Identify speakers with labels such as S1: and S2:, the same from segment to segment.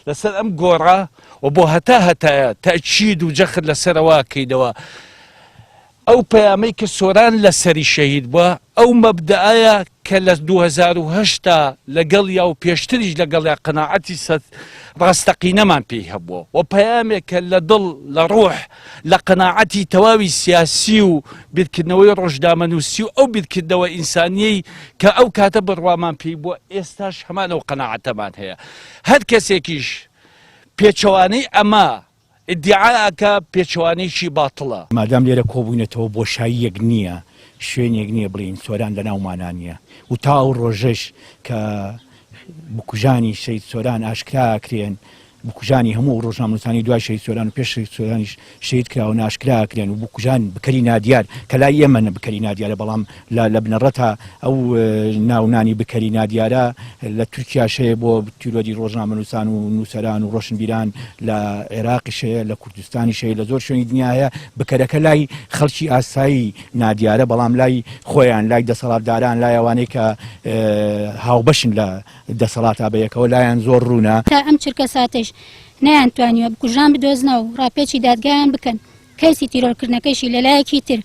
S1: لەسەر ئەم گۆڕە و بۆ هەتا هەتایە تەئکید و جەخت لەسەرەوە کەینەوە ئەو پەیامەی کە سۆران لەسەری شەهید بووە، ئەو مەبدەئەیە کە لە 2008 تا لەگەڵیا و پێشتریش لەگەڵیا قەناعەتی سەد ڕاستەقینەمان پێی هەبووە و پەیامێکە لە دڵ، لە ڕوح، لە قەناعەتی تەواوی سیاسی و بیرکردنەوەی ڕۆژنامەنووسی و ئەو بیرکردنەوە ئینسانییەی کە ئەو کاتە بڕوامان پێی بووە، ئێستاش هەمان ئەو قەناعەتەمان هەیە. هەر کەسێکیش پێچەوانەی ئەمە ئیدیعا ئەکا پێچەوانەیەکی باتڵە.
S2: مادام لێرە کۆبووینەتەوە بۆشاییەک نییە، شوێنێک نییە بڵێین سۆران لەناومانا نییە و تا ئەو ڕۆژەش کە بکوژانی شەهید سۆران ئاشکرا ئەکرێن، بکوژانی هەموو ئەو ڕۆژنامەنووسانەی دوای شەهید سۆران و پێش شەهید سۆرانیش شەهید کراون ئاشکرا ئەکرێن و بکوژان بکەری نادیار کە لای ئێمە بکەری نادیارە بەڵام لە بنەڕەتا ئەو ناونانی بکەری نادیارە لە تورکیاش هەیە بۆ تیرۆری ڕۆژنامەنووسان و نووسەران و ڕۆشنبیران لە عێراقیش هەیە لە کوردستانیش هەیە لە زۆر شوێنی دنیا هەیە بکەرەکە لای خەڵکی ئاسایی نادیارە بەڵام لای خۆیان لای دەسەڵاتداران لای ئەوانەی کە هاوبەشن لە دەسەڵاتا بەیەکەوە لایان زۆر ڕوونە.
S3: تا ئەم چرکەساتەیش نەیانتوانیوە بکوژان بدۆزنەوە و ڕاپێچی دادگایان بکەن، کەیسی تیرۆرکردنەکەیشی لەلایەکی تر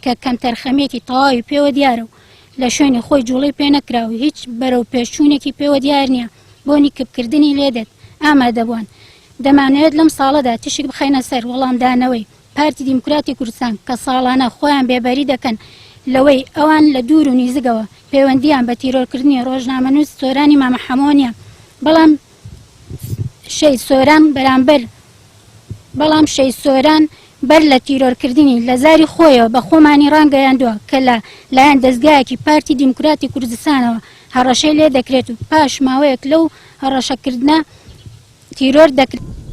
S3: کە کەمتەرخەمییەکی تەواوی پێوە دیارە و لە شوێنی خۆی جوڵەی پێنەکرا و هیچ بەرەو پێشچوونێکی پێوە دیار نییە بۆنی کپکردنی لێدێت ئامادەبووان دەمانەوێت لەم ساڵەدا تیشک بخەینە سەر وەڵامدانەوەی پارتی دیموکراتی کوردستان کە ساڵانە خۆیان بێبەری دەکەن لەوەی ئەوان لە دوور و نیزگەوە پەیوەندییان بە تیرۆرکردنی ڕۆژنامەنووس سۆرانی مامە حەمۆ نییە بەڵام شەهید سۆران بەرامبەر بەڵام شەهید سۆران بەر لە تیرۆرکردنی لە زاری خۆیەوە بە خۆمانی ڕانگەیاندووە کە لە لایەن دەزگایەکی پارتی دیموکراتی کوردستانەوە هەڕەشەی لێ دەکرێت و پاش ماوەیەک لەو هەڕەشەکردنە تیرۆر دەکرێت.